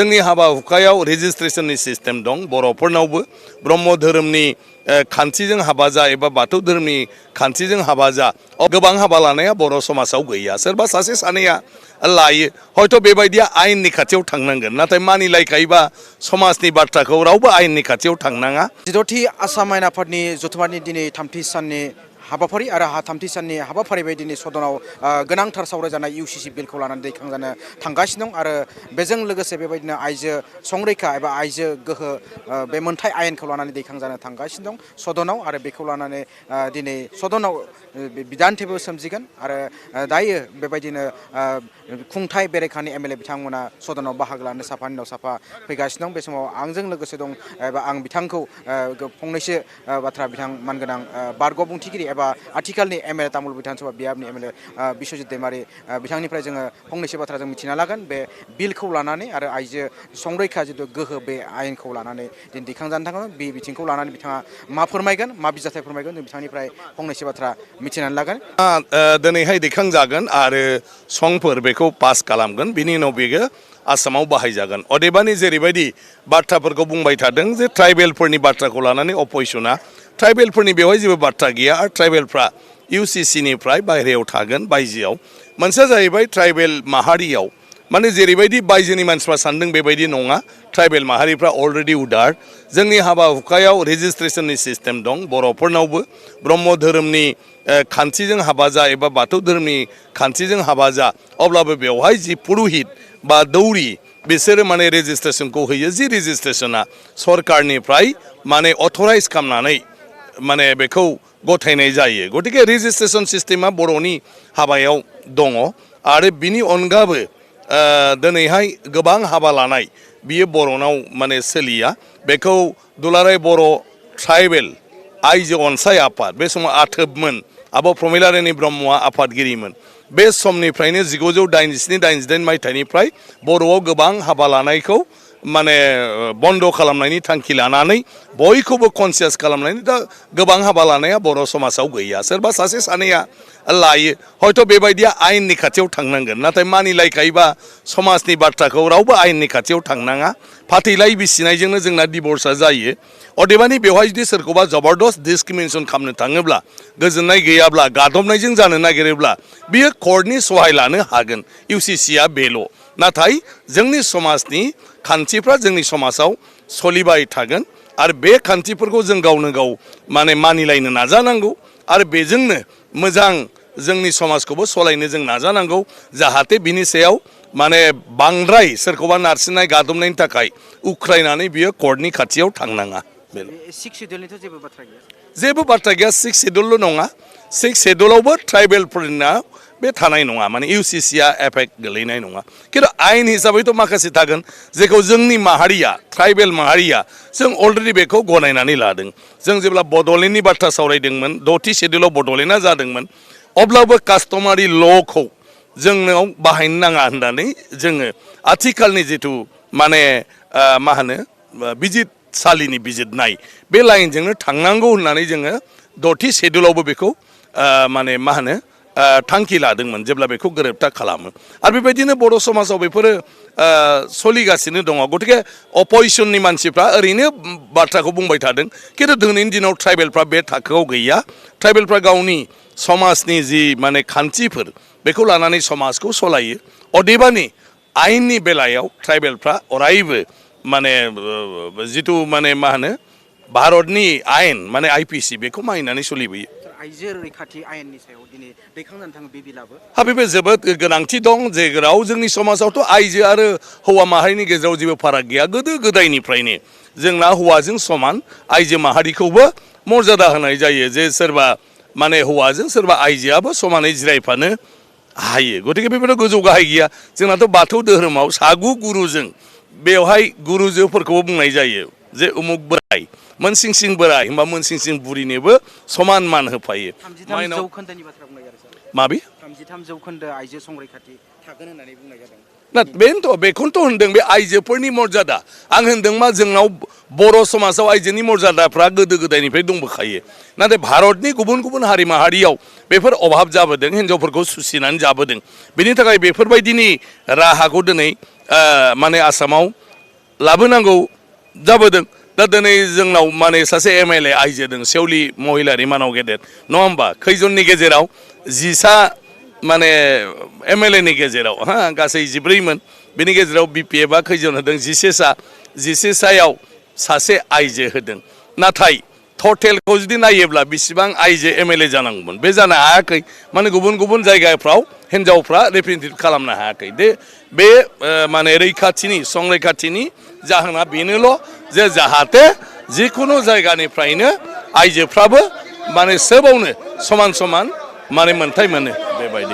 जोंनि हाबा हुखायाव रेजिस्ट्रेशननि सिस्टेम दं बर'फोरनावबो ब्रह्म धोरोमनि खान्थिजों हाबा जा एबा बाथौ धोरोमनि खान्थिजों हाबा जा गोबां हाबा लानाया बर' समाजाव गैया सोरबा सासे सानैया लायो हयथ' बेबायदिया आयेननि खाथियाव थांनांगोन नाथाय मानिलायखायोबा समाजनि बाथ्राखौ रावबो आयेननि खाथियाव थांनाङा 14थि आसाम आयेन आफादनि जथुम्मानि दिनै 3थि साननि हाबाफारि आरो 3थि साननि हाबाफारि बायदिनि सदनाव गोनांथार सावरायजानाय इउसिसि बिलखौ लानानै दैखांजानो थांगासिनो दं आरो बेजों लोगोसे बेबायदिनो आइजो संरैखा एबा आइजो गोहो बे मोनथाय आयेनखौ लानानै दैखांजानो थांगासिनो दं सदनाव आरो बेखौ लानानै दिनै सदनाव बिदान्थिबो सोमजिगोन आरो दायो बेबायदिनो खुंथाय बेरेखानि एमएलए बिथांमोना सदनाव बाहागो लानो साफानि उनाव साफा फैगासिनो दं बे समाव आंजों लोगोसे दं एबा आं बिथांखौ फंनैसो बाथ्रा बिथां मानगोनां बारग' बुंथिगिरि एबा आथिखालनि एमएलए तामुल बिधानसभा बियाबनि एमएलए बिश्वजित दैमारि बिथांनिफ्राय जोङो फंनैसो बाथ्रा जों मिथिना लागोन बे बिलखौ लानानै आरो आइजो संरैखा जिथु गोहो बे आयेनखौ लानानै दिनै दैखांजानो थाङो बे बिथिंखौ लानानै बिथाङा मा फोरमायगोन मा बिजाथाय फोरमायगोन जों बिथांनिफ्राय फंनैसो बाथ्रा मिथिनानै लागोन दिनैहाय दैखांजागोन आरो संफोर बेखौ पास खालामगोन बिनि उनाव बेयो आसामाव बाहायजागोन अदेबानि जेरैबायदि बाथ्राफोरखौ बुंबाय थादों जे ट्राइबेलफोरनि बाथ्राखौ लानानै अपोजिशना ट्राइबेलफोरनि बेवहाय जेबो बाथ्रा गैया आरो ट्राइबेलफ्रा इउसिसिनिफ्राय बायहेरायाव थागोन बायजोआव मोनसेया जाहैबाय ट्राइबेल माहारियाव माने जेरैबायदि बायजोनि मानसिफ्रा सानदों बेबायदि नङा ट्राइबेल माहारिफ्रा अलरेडि उदार जोंनि हाबा हुखायाव रेजिस्ट्रेशननि सिस्टेम दं बर'फोरनावबो ब्रह्म धोरोमनि खान्थिजों हाबा जा एबा बाथौ धोरोमनि खान्थिजों हाबा जा अब्लाबो बेवहाय जि पुर'हित बा दौरि बिसोरो माने रेजिस्ट्रेशनखौ होयो जि रेजिस्ट्रेशना सरकारनिफ्राय माने अथराइज खालामनानै माने बेखौ गथायनाय जायो गतिके रेजिस्ट्रेशन सिस्टेमा बर'नि हाबायाव दङ आरो बिनि अनगाबो दिनैहाय गोबां हाबा लानाय बियो बर'नाव माने सोलिया बेखौ दुलाराय बर' ट्राइबेल आइजो अनसाय आफाद बे समाव आथोबमोन आब' प्रमिलारानि ब्रह्मआ आफादगिरिमोन बे समनिफ्रायनो 1987-88 मायथाइनिफ्राय बर'आव गोबां हाबा लानायखौ माने बन्द खालामनायनि थांखि लानानै बयखौबो कनसियास खालामनायनि दा गोबां हाबा लानाया बर' समाजाव गैया सोरबा सासे सानैया लायो हयथ' बेबायदिया आयेननि खाथियाव थांनांगोन नाथाय मानिलायखायोबा समाजनि बाथ्राखौ रावबो आयेननि खाथियाव थांनाङा फाथैलाय बिसिनायजोंनो जोंना डिभर्सआ जायो अदेबानि बेवहाय जुदि सोरखौबा जबरदस्त डिसक्रिमिनेसन खालामनो थाङोब्ला गोजोननाय गैयाब्ला गादबनायजों जानो नागिरोब्ला बियो कर्टनि सहाय लानो हागोन इउसिसिआ बेल' नाथाय जोंनि समाजनि खान्थिफ्रा जोंनि समाजाव सोलिबाय थागोन आरो बे खान्थिफोरखौ जों गावनो गाव माने मानिलायनो नाजानांगौ आरो बेजोंनो मोजां जोंनि समाजखौबो सलायनो जों नाजानांगौ जाहाथे बिनि सायाव माने बांद्राय सोरखौबा नारसिननाय गादबनायनि थाखाय उख्रायनानै बियो कर्टनि खाथियाव थांनाङा जेबो बाथ्रा गैया 6 शेड्युलल' नङा 6 शेड्युलावबो ट्राइबेलफोरना बे थानाय नङा माने इउसिसिआ एफेक्ट गोलैनाय नङा खिन्थु आयेन हिसाबैथ' माखासे थागोन जेखौ जोंनि माहारिया ट्राइबेल माहारिया जों अलरेडि बेखौ गनायनानै लादों जों जेब्ला बड'लेण्डनि बाथ्रा सावरायदोंमोन 6थि शेड्युलाव बड'लेण्डआ जादोंमोन अब्लाबो कास्टमारि ल'खौ जोंनाव बाहायनो नाङा होननानै जोङो आथिखालनि जिथु माने मा होनो बिजिरसालिनि बिजिरनाय बे लाइनजोंनो थांनांगौ होननानै जोङो 6थि शेड्युलावबो बेखौ माने मा होनो थांखि लादोंमोन जेब्ला बेखौ गोरोबथा खालामो आरो बेबायदिनो बर' समाजाव बेफोरो सोलिगासिनो दङ गतिके अपोजिशननि मानसिफ्रा ओरैनो बाथ्राखौ बुंबाय थादों खिन्थु दिनैनि दिनाव ट्राइबेलफ्रा बे थाखोआव गैया ट्राइबेलफ्रा गावनि समाजनि जि माने खान्थिफोर बेखौ लानानै समाजखौ सलायो अदेबानि आयेननि बेलायाव ट्राइबेलफ्रा अरायबो माने जिथु माने मा होनो भारतनि आयेन माने आइपिसि बेखौ मानिनानै सोलिबोयो आइजो रैखाथि आयेननि सायाव दिनै दैखांजानो थाङो बे बिलाबो बेबो जोबोद गोनांथि दं जेराव जोंनि समाजावथ' आइजो आरो हौवा माहारिनि गेजेराव जेबो फाराग गैया गोदो गोदायनिफ्रायनो जोंना हौवाजों समान आइजो माहारिखौबो मर्यादा होनाय जायो जे सोरबा माने हौवाजों सोरबा आइजोआबो समानै जिरायफानो हायो गतिके बेफोरो गोजौ गाहाय गैया जोंनाथ' बाथौ धोरोमाव सागु गुरुजों बेवहाय गुरुजोफोरखौबो बुंनाय जायो जे उमुक बोराय मोनसिंसिं बोराय होनबा मोनसिंसिं बुरिनोबो समान मान होफायो 33 जौखोन्दोनि बाथ्रा बुंनाय जादों माबि 33 जौखोन्दो आइजो संरैखाथि थागोन होननानै बुंनाय जादों ना बेखौनोथ' होनदों बे आइजोफोरनि मर्यादा आं होनदों मा जोंनाव बर' समाजाव आइजोनि मर्यादाफ्रा गोदो गोदायनिफ्राय दंबोखायो नाथाय भारतनि गुबुन गुबुन हारि माहारियाव बेफोर अभाब जाबोदों हिन्जावफोरखौ सुसिनानै जाबोदों बेनि थाखाय बेफोरबायदिनि राहाखौ दिनै माने आसामाव लाबोनांगौ जाबोदों दा दिनै जोंनाव माने सासे MLA आइजो दं सेवलि महिलारि मानाव गेदेर नङा होमबा खैजननि गेजेराव 10 माने MLA नि गेजेराव गासै 14मोन बेनि गेजेराव BPF आ खैजन होदों 11 सायाव सासे आइजो होदों नाथाय टटेलखौ जुदि नायोब्ला बेसेबां आइजो MLA जानांगौमोन बे जानो हायाखै माने गुबुन गुबुन जायगाफ्राव हिन्जावफ्रा रिप्रेजेन्टेटिभ खालामनो हायाखै बे माने संरैखाथिनि जाहोना बेनोल' जे जाहाथे जिखुनु जायगानिफ्रायनो आइजोफ्राबो माने सोबावनो समान समान माने मोनथाय मोनो बेबायदि